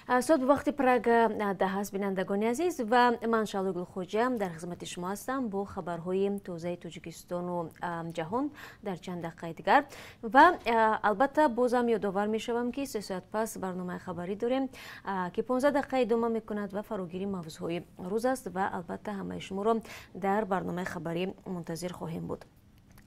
Соат ба вақти Прага 10 аст, бинандагони азиз, ва ман Шаҳлои Гулхоҷа дар хизмати шумо ҳастам бо хабарҳои тозаи Тоҷикистону ҷаҳон дар чанд дақиқаи дигар. Ва албатта бозам ёдовар мешавам, ки 3 соат пас барномаи хабарӣ дорем, ки 15 дақиқа идома мекунад ва фарогири мавзӯъҳои рӯз аст, ва албатта ҳамаи шуморо дар барномаи хабарӣ мунтазир хоҳем буд.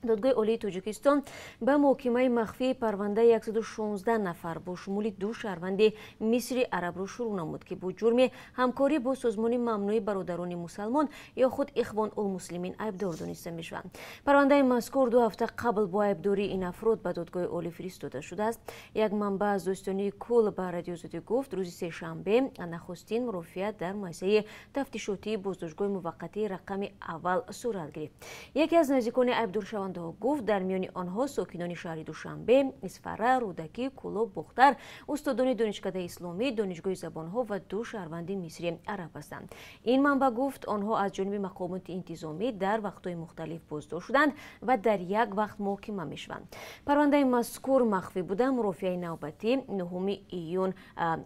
Додгоҳи Олии Тоҷикистон ба муҳокимаи махфии парвандаи 116 нафар бо шумули ду шаҳрванди Мисри арабро шурӯъ намуд, ки бо ҷурми ҳамкорӣ бо созмони мамнӯи Бародарони мусалмон ё худ Ихвон улмуслимин айбдор дониста мешаванд. Парвандаи мазкур 2 ҳафта қабл бо айбдории ин афрод ба Додгоҳи Олӣ фиристода шудааст. Як манбаъ аз додситонии кулл ба Радиои Озодӣ гуфт, рӯзи сешанбе нахустин мурофиа дар муассисаи тафтишотии боздоштгоҳи муваққатии рақами аввал сурат гирифт. Яке аз наздикони айбдоршавандаҳо гуфт, дар миёни онҳо сокинони шаҳри Душанбе, Исфара, Рӯдакӣ, Кӯлоб, Бохтар, устодони Донишкадаи исломӣ, Донишгоҳи забонҳо ва ду шаҳрванди Мисри араб ҳастанд. Ин манбаъ гуфт, онҳо аз ҷониби мақомоти интизомӣ дар вақтҳои мухталиф боздошт шуданд ва дар як вақт муҳокима мешаванд. Парвандаи мазкур махфӣ буда, мурофиаи навбатӣ 9 июн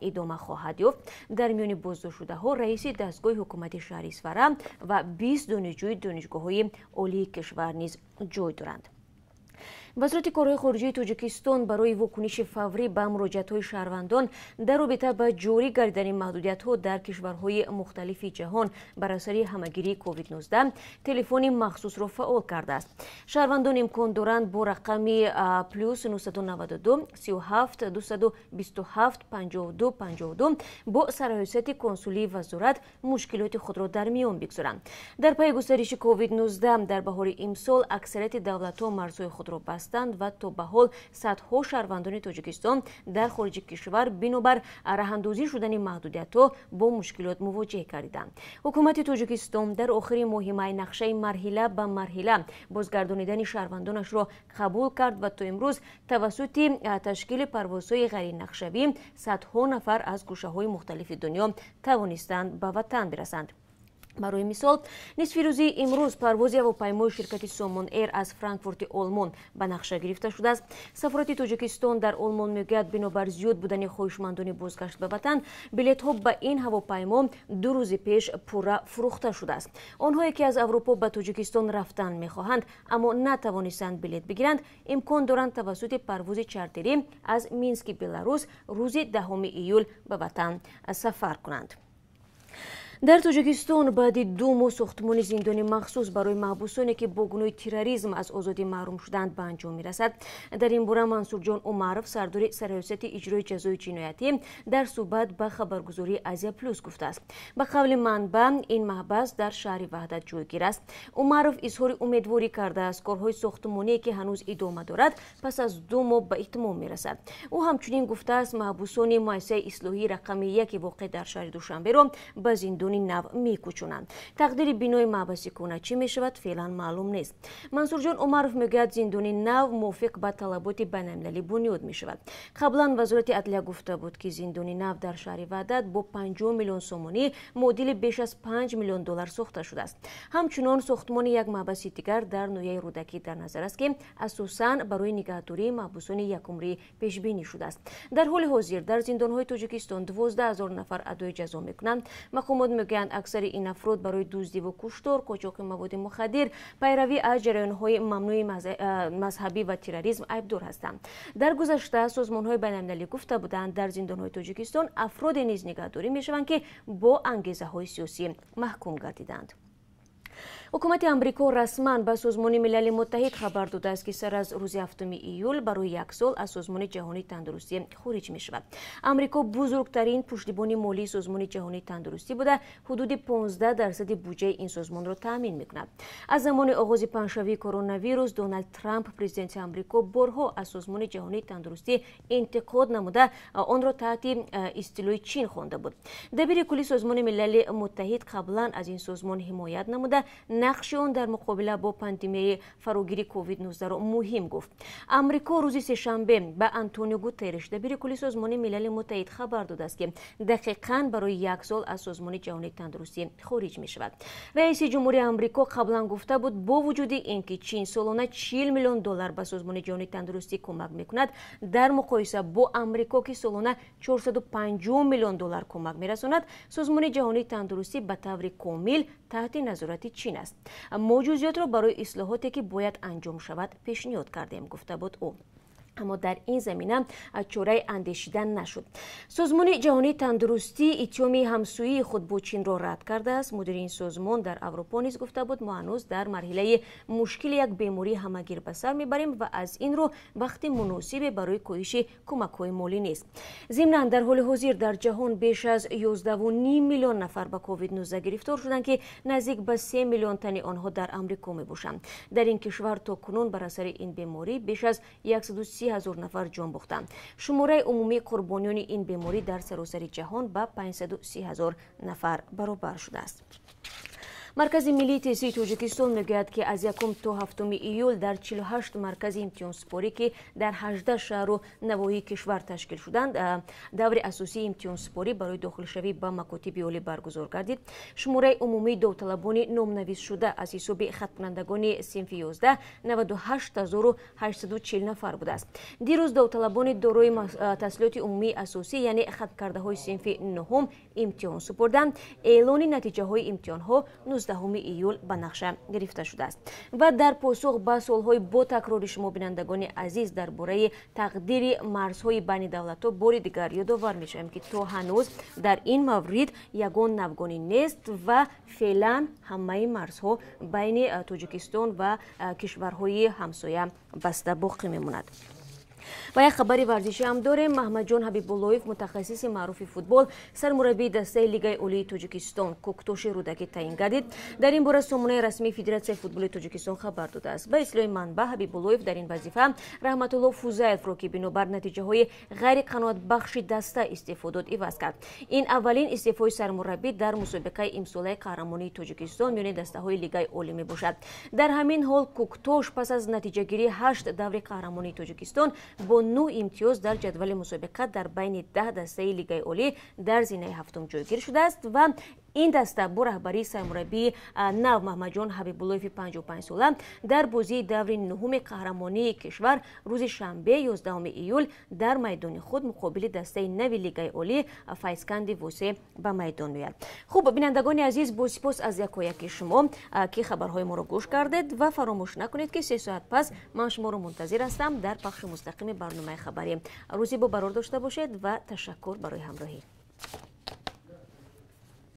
идома хоҳад ёфт. Дар миёни боздоштшудаҳо раиси дастгоҳи ҳукумати шаҳри Исфара ва 20 донишҷӯи донишгоҳҳои олии кишвар низ ҷой доранд. Вазорати корҳои хориҷии Тоҷикистон барои вокуниши фаврӣ ба муроҷиатҳои шаҳрвандон дар робита ба ҷорӣ гардидани маҳдудиятҳо дар кишварҳои мухталифи ҷаҳон бар асари ҳамагирии COVID-19 телефони махсусро фаъол кардааст. Шаҳрвандон имкон доранд бо рақами +992 37 227 52 52 бо сарраёсати консулии вазорат мушкилоти худро дар миён бигзоранд. Дар пайи густариши COVID-19 дар баҳори имсол аксарияти давлатҳо марзҳои худро бастанд ва то ба ҳол садҳо шаҳрвандони Тоҷикистон дар хориҷи кишвар бинобар раҳандозӣ шудани маҳдудиятҳо бо мушкилот мувоҷеҳ гардиданд. Ҳукумати Тоҷикистон дар охири моҳи май нақшаи марҳила ба марҳила бозгардонидани шаҳрвандонашро қабул кард ва то имрӯз тавассути ташкили парвозҳои ғайринақшавӣ садҳо нафар аз гӯшаҳои мухталифи дунё тавонистанд ба ватан бирасанд. Барои мисол, нисфи рӯзи имрӯз парвози ҳавопаймои ширкати Сомон Эйр аз Франкфурти Олмон ба нақша гирифта шудааст. Сафорати Тоҷикистон дар Олмон мегӯяд, бинобар зиёд будани хоҳишмандони бозгашт ба ватан, билетҳо ба ин ҳавопаймо 2 рӯзи пеш пурра фурӯхта шудааст. Онҳое ки аз Аврупо ба Тоҷикистон рафтан мехоҳанд, аммо натавонистанд билет бигиранд, имкон доранд тавассути парвози чартерӣ аз Мински Беларус рӯзи 10 июл ба ватан сафар кунанд. Дар Тоҷикистон баъди 2 моҳ сохтмони зиндони махсус барои маҳбусоне, ки бо гуноҳи терроризм аз озодӣ маҳрум шуданд, ба анҷом мерасад. Дар ин бора Мансурҷон Умаров, сардори Сарраёсати иҷрои ҷазои ҷиноятӣ, дар суҳбат ба хабаргузории Азия Плюс гуфтааст. Ба қавли манбаъ, ин маҳбас дар шаҳри Ваҳдат ҷойгир аст. Умаров изҳори умедворӣ кардааст, корҳои сохтмоние, ки ҳанӯз идома дорад, пас аз 2 моҳ ба итмом мерасад. Ӯ ҳамчунин гуфтааст, маҳбусони муассисаи ислоҳии рақами яки воқеъ дар шаҳри Душанберо ба зиндони нав мекӯчонанд. Тақдири бинои маҳбаси кӯҳна чӣ мешавад, феълан маълум нест. Мансурҷон Умаров мегӯяд, зиндони нав мувофиқ ба талаботи байналмилалӣ бунёд мешавад. Қаблан Вазорати адлия гуфта буд, ки зиндони нав дар шаҳри Ваҳдат бо 50 миллион сомонӣ, муодили беш аз 5 миллион доллар, сохта шудааст. Ҳамчунон сохтмони як маҳбаси дигар дар ноҳияи Рӯдакӣ дар назар аст, ки асосан барои нигаҳдории маҳбусони якумрӣ пешбинӣ шудааст. Дар ҳоли ҳозир дар зиндонҳои Тоҷикистон 12 000 нафар адои ҷазо мекунанд. Мақомот мегӯянд, аксари ин афрод барои дуздиву куштор, қочоқи маводи мухаддир, пайравӣ аз ҷараёнҳои мамнӯи мазҳабӣ ва терроризм айбдор ҳастанд. Дар гузашта созмонҳои байналмилалӣ гуфта буданд, дар зиндонҳои Тоҷикистон афроде низ нигаҳдорӣ мешаванд, ки бо ангезаҳои сиёсӣ маҳкум гардиданд. Ҳукумати Амрико расман ба Созмони Милали Муттаҳид хабар додааст, ки сар аз рӯзи 7 июл барои як сол аз Созмони Ҷаҳонии Тандурустӣ хориҷ мешавад. Амрико бузургтарин пуштибони молии Созмони Ҷаҳонии Тандурустӣ буда, ҳудуди 15 дарсади буҷаи ин созмонро таъмин мекунад. Аз замони оғози паҳншавии коронавирус Доналд Трамп, президенти Амрико, борҳо аз Созмони Ҷаҳонии Тандурустӣ интиқод намуда, онро таҳти истилои Чин хонда буд. Дабири кулли Созмони Милали Муттаҳид қаблан аз ин созмон ҳимоят намуда. Нақши он дар муқобила бо пандемияи фарогири COVID-19-ро муҳим гуфт. Амрико рӯзи сешанбе ба Антонио Гутерриш, дабири кулли Созмони Милали Муттаҳид, хабар додааст, ки дақиқан барои як сол аз Созмони Ҷаҳонии Тандурустӣ хориҷ мешавад. Раиси ҷумҳури Амрико қаблан гуфта буд, бо вуҷуди ин ки Чин солона 40 миллион доллар ба Созмони Ҷаҳонии Тандурустӣ кӯмак мекунад, дар муқоиса бо Амрико, ки солона 450 миллион доллар кӯмак мерасонад, Созмони Ҷаҳонии Тандурустӣ ба таври комил таҳти назорати Чин аст. Мо ҷузъиётро барои ислоҳоте, ки бояд анҷом шавад, пешниҳод кардем, гуфта буд ӯ. Аммо дар ин замина чораи андешида нашуд. Созмони Ҷаҳонии Тандурустӣ иттиҳоми ҳамсӯии худ бо Чинро рад кардааст. Мудири ин созмон дар Аврупо низ гуфта буд, мо ҳанӯз дар марҳилаи мушкили як бемории ҳамагир ба сар мебарем ва аз ин рӯ вақти муносибе барои коҳиши кӯмакҳои молӣ нест. Зимнан, дар ҳоли ҳозир дар ҷаҳон беш аз 11,5 миллион нафар ба COVID-19 гирифтор шуданд, ки наздик ба 3 миллион тани онҳо дар Амрико мебошанд. Дар ин кишвар то кунун бар асари ин беморӣ беш аз 130 ҳазор нафар ҷон бохтанд. Шумораи умумии қурбониёни ин беморӣ дар саросари ҷаҳон ба 530 ҳазор нафар баробар шудааст. Маркази миллии тестии Тоҷикистон мегӯяд, ки аз 1 то 7 июл дар 48 маркази имтиҳонсупорӣ, ки дар 18 шаҳру навоҳии кишвар ташкил шуданд, даври асосии имтиҳонсупорӣ барои дохилшавӣ ба макотиби олӣ баргузор гардид. Шумораи умумии довталабони номнависшуда аз ҳисоби хатмкунандагони синфи 11 98 840 нафар будааст. Дирӯз довталабони дорои таҳсилоти умумии асосӣ, яъне хатмкардаҳои синфи нуҳум, имтиҳон супурданд. Эълони натиҷаҳои имтиҳонҳо 19 июл ба нақша гирифта шудааст. Ва дар посух ба суолҳои бо такрори шумо, бинандагони азиз, дар бораи тақдири марзҳои байни давлатҳо бори дигар ёдовар мешавем, ки то ҳанӯз дар ин маврид ягон навгонӣ нест ва феълан ҳамаи марзҳо байни Тоҷикистон ва кишварҳои ҳамсоя баста боқӣ мемонад. Ва як хабари варзишӣ ҳам дорем. Маҳмадҷон Ҳабибуллоев, мутахассиси маъруфи футбол, сармураббии дастаи Лигаи Олии Тоҷикистон «Кӯктоши Рӯдакӣ» таъин гардид. Дар ин бора сомонаи расмии Федератсияи футболи Тоҷикистон хабар додааст. Ба истилоҳи манбаъ, Ҳабибуллоев дар ин вазифа Раҳматулло Фузаевро, ки бинобар натиҷаҳои ғайриқаноатбахши даста истеъфо дод, иваз кард. Ин аввалин истеъфои сармураббӣ дар мусобиқаи имсолаи қаҳрамонии Тоҷикистон миёни дастаҳои Лигаи Олӣ мебошад. Дар ҳамин ҳол, «Кӯктош» пас аз натиҷагирии ҳашт даври қаҳрамонии Тоҷикистон бо 9 имтиёз дар ҷадвали мусобиқа дар байни 10 дастаи Лигаи Олӣ дар зинаи ҳафтум ҷойгир шудааст ва ин даста бо раҳбарии сармураббии нав Маҳмадҷон Ҳабибуллоеви 55-сола дар бозии даври нуҳуми қаҳрамонии кишвар рӯзи шанбе, 11 июл, дар майдони худ муқобили дастаи нави Лигаи Олӣ «Файзканди Восе» ба майдон меояд. Хуб, бинандагони азиз, бо сипос аз якояки шумо, ки хабарҳои моро гӯш кардед, ва фаромӯш накунед, ки 3 соат пас ман шуморо мунтазир ҳастам дар пахши мустақими барномаи хабарӣ. Рӯзи бо барор дошта бошед ва ташаккур барои ҳамроҳӣ.